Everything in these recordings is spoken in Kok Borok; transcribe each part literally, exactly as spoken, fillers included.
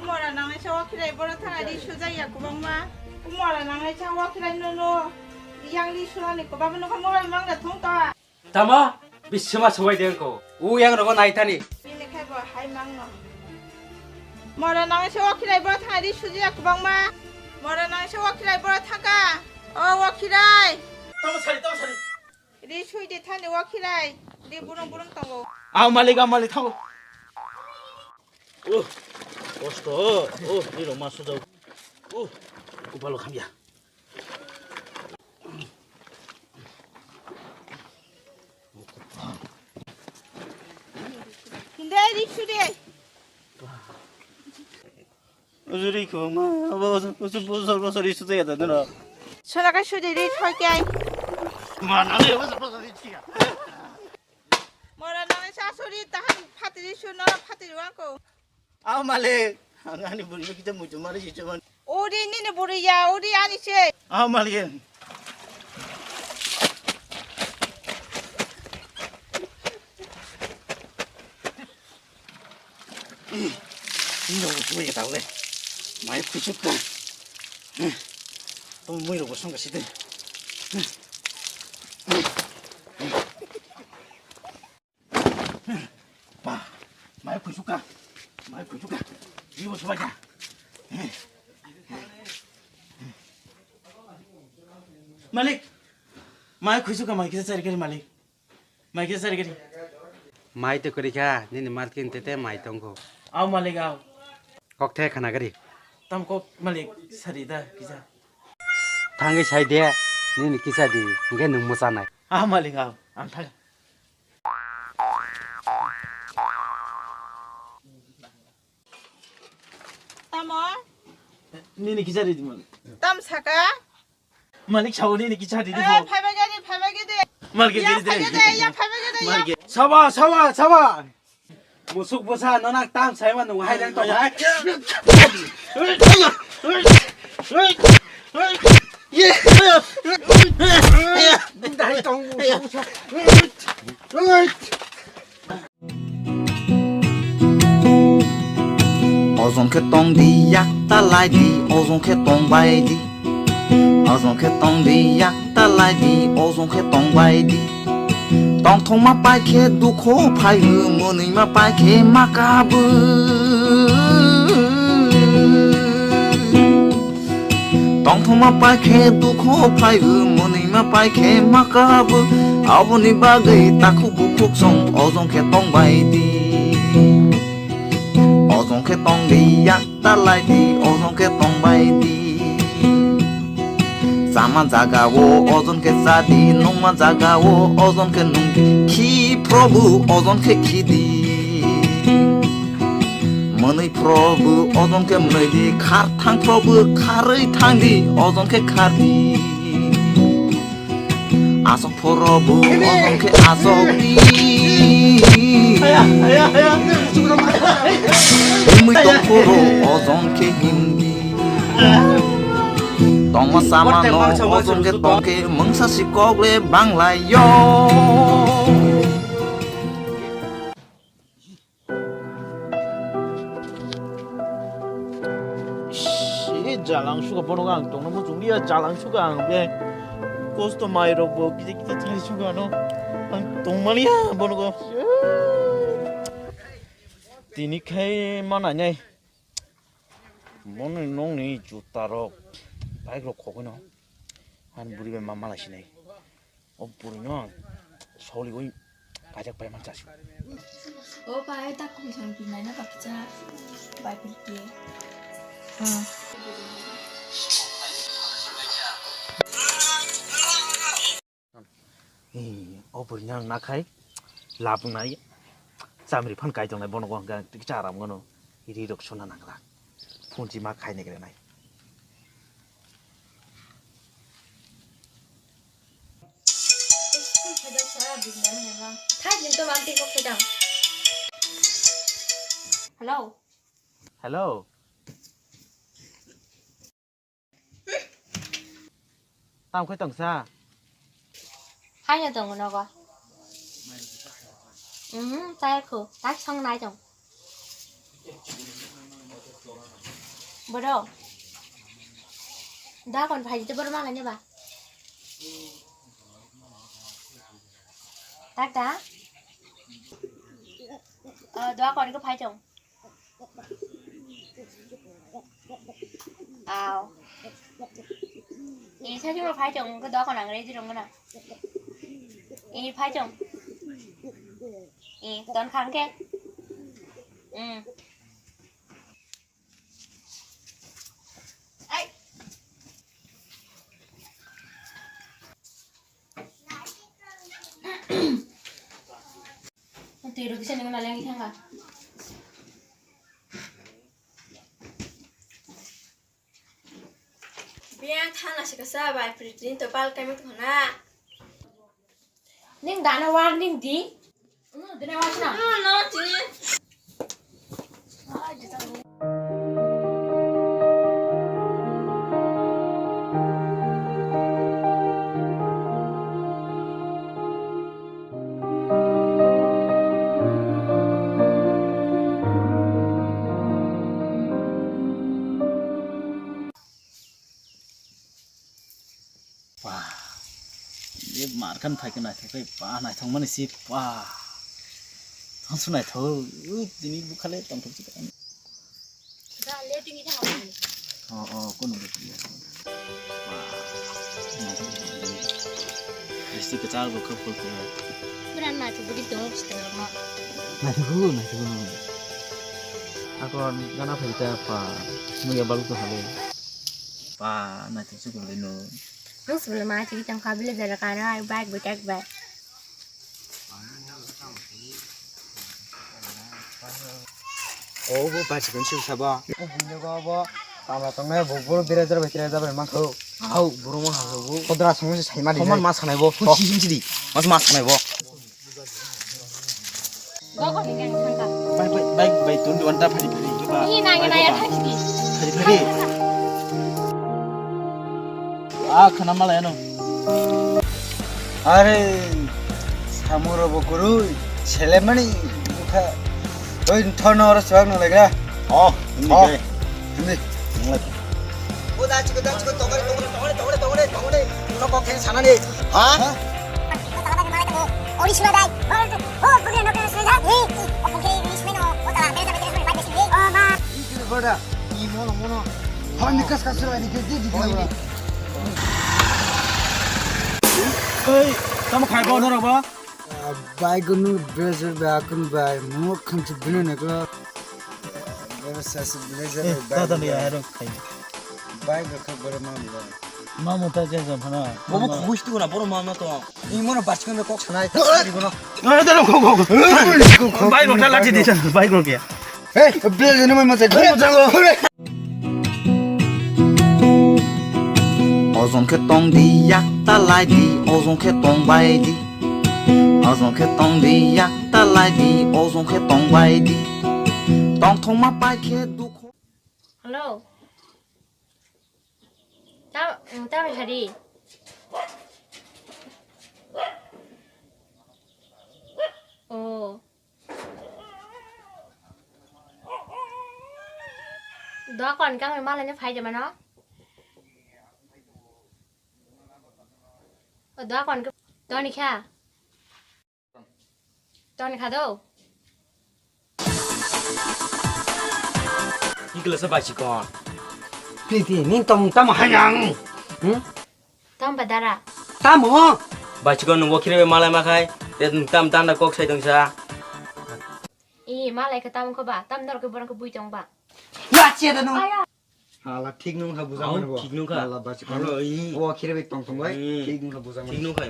Mora nangnai sa wakhirai boro thana ri sujaya kwbangma. Mora nangnai sa wakhirai no no. Yang ri sunani kwbangma no mora mangna thung ta. Tamo? Bisima subai de ko. U yang rogo nai thani. Bini khai bo hai mangno. Mora nangnai sa wakhirai boro thana ri sujaya kwbangma. Mora nangnai sa wakhirai boro thaka. O wakhirai. Tamo sari, tamo sari. Ri sui de thani wakhirai. Ri burung burung tongo. Aw malik, aw malik, thango. Uh, kosto, uh, nirok ma sujao. Uh, kupalo khamya. Hinde ri sui de. Ujuri ko ma, abo, abo, abo, abo, abo, abo, abo, abo, abo, abo. Sona kai sudi ri thoi kai. Ma, na le, abo, abo, abo, abo. Mora nang sa suri tahan phatri su nora phatri wako. Aw malik, ang ani buri kita mutu mari si cuman. Uri nini buri ya, uri ani se. Aw malik. Ini dong, cuma ya tahu deh. Mai kusuk kan. Tuh, mui lo kosong kasih deh. Ba, mai kusuk kan. Mai kusuk kan. Ini bos baca. Malik, mai kusuk kan, mai kita cari kali Malik. Mai kisa sari kari. Mai to kari kha, nini markin tete mai tongko. Aw malik aw. Kok the khana kari. Tam kok malik sari da kisa. Thangwi sai de, nini kisa di, hingke nwng mwchanai. Aw malik aw, ang thang. Tamo? Nini kisa di man. Tam saka? Malik sauni ni kicha di di Eh, bo. Phaibai gadi, phaibai gadi. Malik Ya, gadi phaibai gadi, ya, phaibai gadi, ya. Malik. Sawa, sawa, sawa. Musuk busa nonak tam sai manu hai lang to hai. Dai tong musuk busa. Ojong khe tong di, yak ta lai di, ojong khe tong bai di. Ojong khe tong di, yak ta lai di, ojong khe tong bai di. Tongthokma pai khe dukho phai o, mwnwima pai khe ma kabo. Tongthokma pai khe dukho phai o, mwnwima pai khe ma kabo. Aboni bagwi takhuk bukhuk song ojong khe tong bai di. Ojong khe tong di, yak ta lai di, ojong khe tong bai di. Chama jaga o ojon khe cha di, nungma jaga o ojon khe nung di. Khi phrobu ojon khe khi di. Mwnwi phrobu ojon khe mwnwi di, khar thang phrobu kharwi thang di, ojon khe khar di. Asok phorobu ojon khe asok di. Himwi tong phoro ojon khe him di. Tongma sama no ojon khe tong khe mungsa si kok le banglai yo. Ish, jalang suka bono ang tongna muchung dia jalang suka ang be kosto mai rok bo kiti kiti thai suka no ang tongmani ya bono go tini khai mana nyai bono nong ni juta rok bike rok khogoi no han buri bai ma mala sinai. O bwrwino ang soliwi kajak pai manchasi. O pai ta kung sang pi mai na baksa bai pi ke. O bwrwino ang nakhai labung nai chamri phan kai tongnai bono go hwnkha tiki cha ram gono ri rok sona nangla phunchi ma khai nai nai. Hello. Hello. Tam khai tongsa? Haino tongo nogo. Mhm, tayar kho. Tak song nai tong. Boro. Da kon phai jete boro malai ne ba. Tak da? Ah, da kon ko phai chong. Aw. Ni sa juro phai chong ko da kon ang ready rong na. Ni phai chong. Ni ton khang ke. Hmm. Twi rw kisa nung naleng thangka. Biya thana se kasa bai pritni to pal kai mut khona. Ning dana warning di. Dina warning. No, no, tini. Ba, ye mar kan phai ke naithok khe, ba, naithok mani si, ba. Thangsu naithok, ui, tini bukhale tongthok si kan. Da, le tini thang. Oh, oh, kono bukhale. Ba, naithok. Esti kechal bukhale phul khe. Beran naithok budi tong, chiteng ma. Naithok, naithok. Akon gana phai ta pa, muya balu to hale. Pa, naithok chukul le no. Ang sebelum mati kita kabel dari karena baik butek baik. Oh, bu baik sekali sih, sabar. Oh, punya kau apa? Tama tama bu, bu bira jar baik bira jar baik mangko. Au, buru mah bu. Kodra semua sih sama di. Koman mas kanai bu. Kau sih sih di. Mas mas kanai bu. Gogo ni gang thangka. Bai, bai, bai, bai, twenty one ta phari, phari, phari, ba. Ni nang, bai, nang, ba. Phari, phari. Thangka. Ah, khana malai ano. Are, samuro bo gurui, selemani, bukha. Oi, thono oro suak no legra. Oh, hindi oh. Kay. Hindi. Hindi. O da chiko, da chiko, tongore, tongore, tongore, tongore, tongore, tongore. Uno kok khen sana ni. Ha? Ha? Bora, imo no mono. Hoi, nikas kasura, nikas di, di, di. Oi, tamo khai bo norok ba? Bai gunu blazer bai akun bai mo khamchi bini neklo. Blazer bai. Tata ni aro khai. Bai ga kha bora ma ba. Ma mo ta ja ja phana. Bo mo khuis tu na bora ma ma to. Imo no bachkan kok sanai. Imo no. Aro da kok kok. Bai go ta lati di san. Bai go kya. Hey, blazer ni mo ma sa. Mo ta go. Ojong khe tong di, yak ta lai di, ojong khe tong bai di. Ojong khe tong di, yak ta lai di, ojong khe tong bai di. Tong thong ma pai khe dukho. Hello. Ta, ta bai hari. Oh. Doa kon kang malai ne phai de mano. Doa kon toni kha. Toni kha do. Ikla sa bai chikon. Priti, ning tong tam hayang. Hmm? Tam ba dara. Tam ho. Bai chikon nungbo khire malai makhai. Te tam tanda kok sai tongsa. I malai ka tam ko ba. Tam dor ko borang ko bui tong ba. Lache da no. Hala thik nung kha bujang mani bo. Thik nung kha. Hala bachikon. Hala, i. O khire bai tong tong bai. Hmm. Thik nung kha bujang mani. Thik nung kha.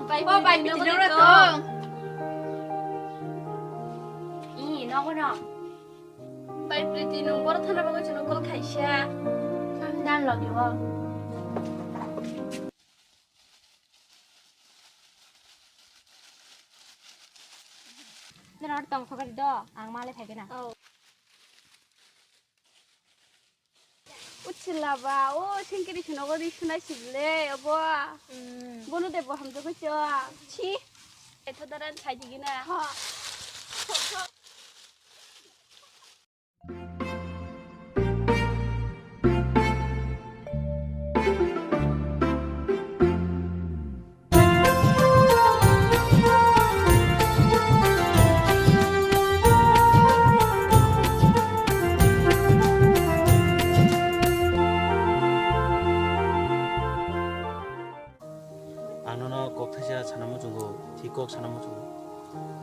Bai, bai, bai, bai, bai, bai, bai. I, nogo no. Bai, Priti, nung boro thana bagwi chwngno call khaisa. Ang dan logi o. Nang tong thok do, ang malai phai kena. Oh. Uchila ba, o sengkiri sinogo ri sunai sible, obo. Hmm. Bono de bo hamjagoi cho. Chi. Etho daran khai digina. Ha. Ang nono kok thaisa sana muchungo, thik kok sana muchungo.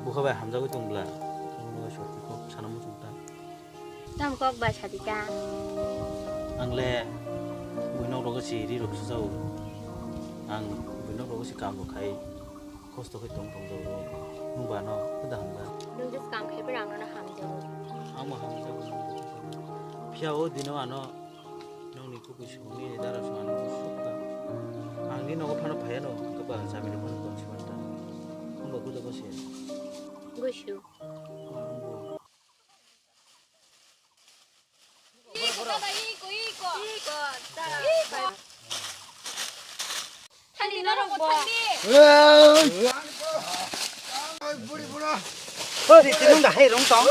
Bukha bai hamjagwi tong bwla, ang nono soti kok sana muchung ta. Tamo kok bai sadi ta? Ang le buinok rogo si ri rok sujao. Ang buinok rogo si kam rok khai, kosto khai tong tong jao. Nwng ba no, huda hwnba? Nwng just kam khai bwrang nono hamjao. Ang bo hamjao. Phiya o dino ano Nokni kubui songni dara song ano sukha. Ang ni nogo phano phaiano, hwnkhe ba ang chamino phano tongsi manta. Hwnba gudo bo se. Gusu. Ang bo. Iko, iko, iko, iko, iko, iko. Thani norok bo thani. Oi, tinung da hai rong tong.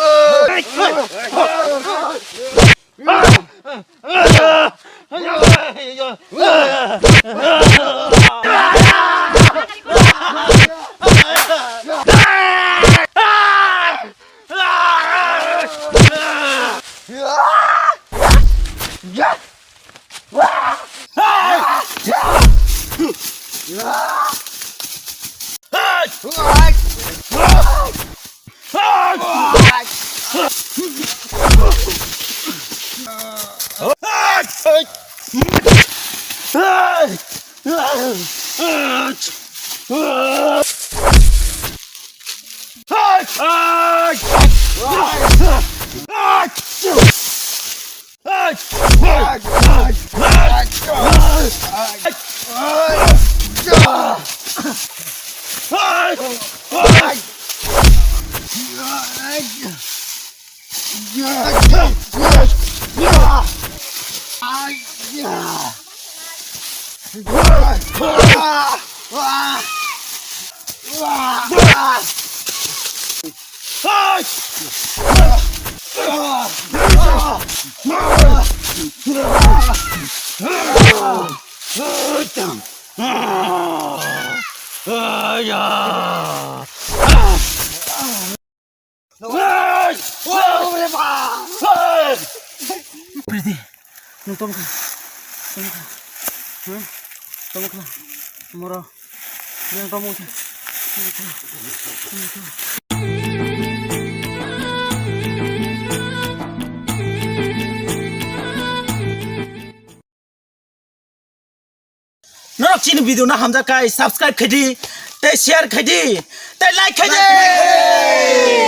Priti, nwng tamo kha? Tamo kha? Huh? Tamo kha? Moro. Nwng tamo kha? Norok chini video no hamjak khai subscribe khai di, tei share khai di, tei like khai di.